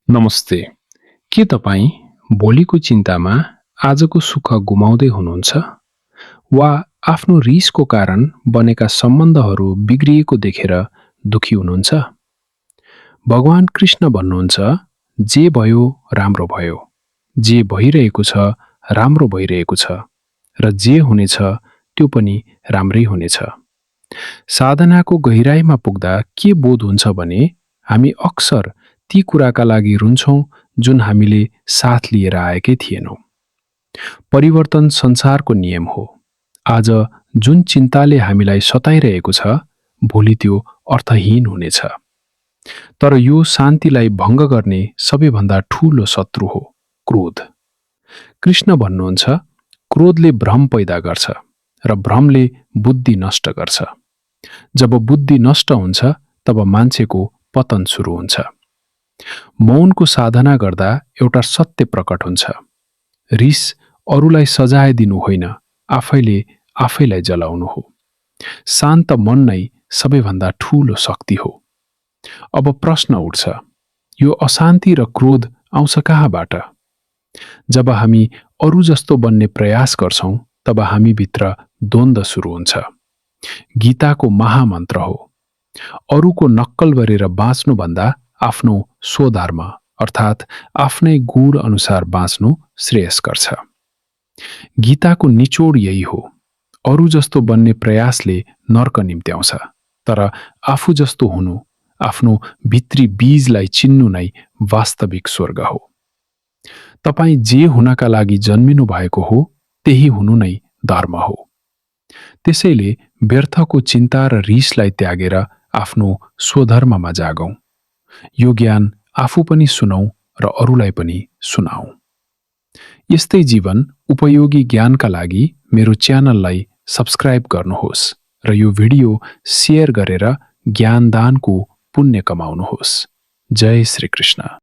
नमस्ते। के तपाईँ भोलिको चिन्तामा आजको सुख गुमाउँदै हुनुहुन्छ वा आफ्नो रिसको कारण बनेका सम्बन्धहरू बिग्रिएको देखेर दुखी हुनुहुन्छ? भगवान कृष्ण भन्नुहुन्छ, जे भयो राम्रो भयो, जे भइरहेको छ राम्रो भइरहेको छ र जे हुनेछ त्यो पनि राम्रै हुनेछ। साधनाको गहिराईमा पुग्दा के बोध हुन्छ भने हामी अक्सर ती कुराका लागि रुन्छौं जुन हामीले साथ लिएर आएकै थिएनौं। परिवर्तन संसारको नियम हो। आज जुन चिन्ताले हामीलाई सताइरहेको छ, भोलि त्यो अर्थहीन हुनेछ। तर यो शान्तिलाई भङ्ग गर्ने सबैभन्दा ठूलो शत्रु हो क्रोध। कृष्ण भन्नुहुन्छ, क्रोधले भ्रम पैदा गर्छ र भ्रमले बुद्धि नष्ट गर्छ। जब बुद्धि नष्ट हुन्छ तब मान्छेको पतन सुरु हुन्छ। मौनको साधना गर्दा एउटा सत्य प्रकट हुन्छ। रिस अरूलाई सजाय दिनु होइन, आफैले आफैलाई जलाउनु हो। शान्त मन नै सबैभन्दा ठूलो शक्ति हो। अब प्रश्न उठ्छ, यो अशान्ति र क्रोध आउँछ कहाँबाट? जब हामी अरू जस्तो बन्ने प्रयास गर्छौं, तब हामी भित्र द्वन्द्व सुरु हुन्छ। गीताको महामन्त्र हो, अरूको नक्कल गरेर बाँच्नु भन्दा आफ्नो स्वधर्म अर्थात् आफ्नै गुण अनुसार बाँच्नु श्रेयस्कर छ। गीताको निचोड यही हो, अरू जस्तो बन्ने प्रयासले नर्क निम्त्याउँछ, तर आफू जस्तो हुनु, आफ्नो भित्री बीजलाई चिन्नु नै वास्तविक स्वर्ग हो। तपाईँ जे हुनका लागि जन्मिनु भएको हो, त्यही हुनु नै धर्म हो। त्यसैले व्यर्थको चिन्ता र रिसलाई त्यागेर आफ्नो स्वधर्ममा जागौं। यो ज्ञान आफू पनि सुनौ र अरूलाई पनि सुनाऊ। यस्तै जीवन उपयोगी ज्ञानका लागि मेरो च्यानललाई सब्स्क्राइब गर्नुहोस् र यो भिडियो शेयर गरेर ज्ञानदानको पुण्य कमाउनुहोस्। जय श्री कृष्ण।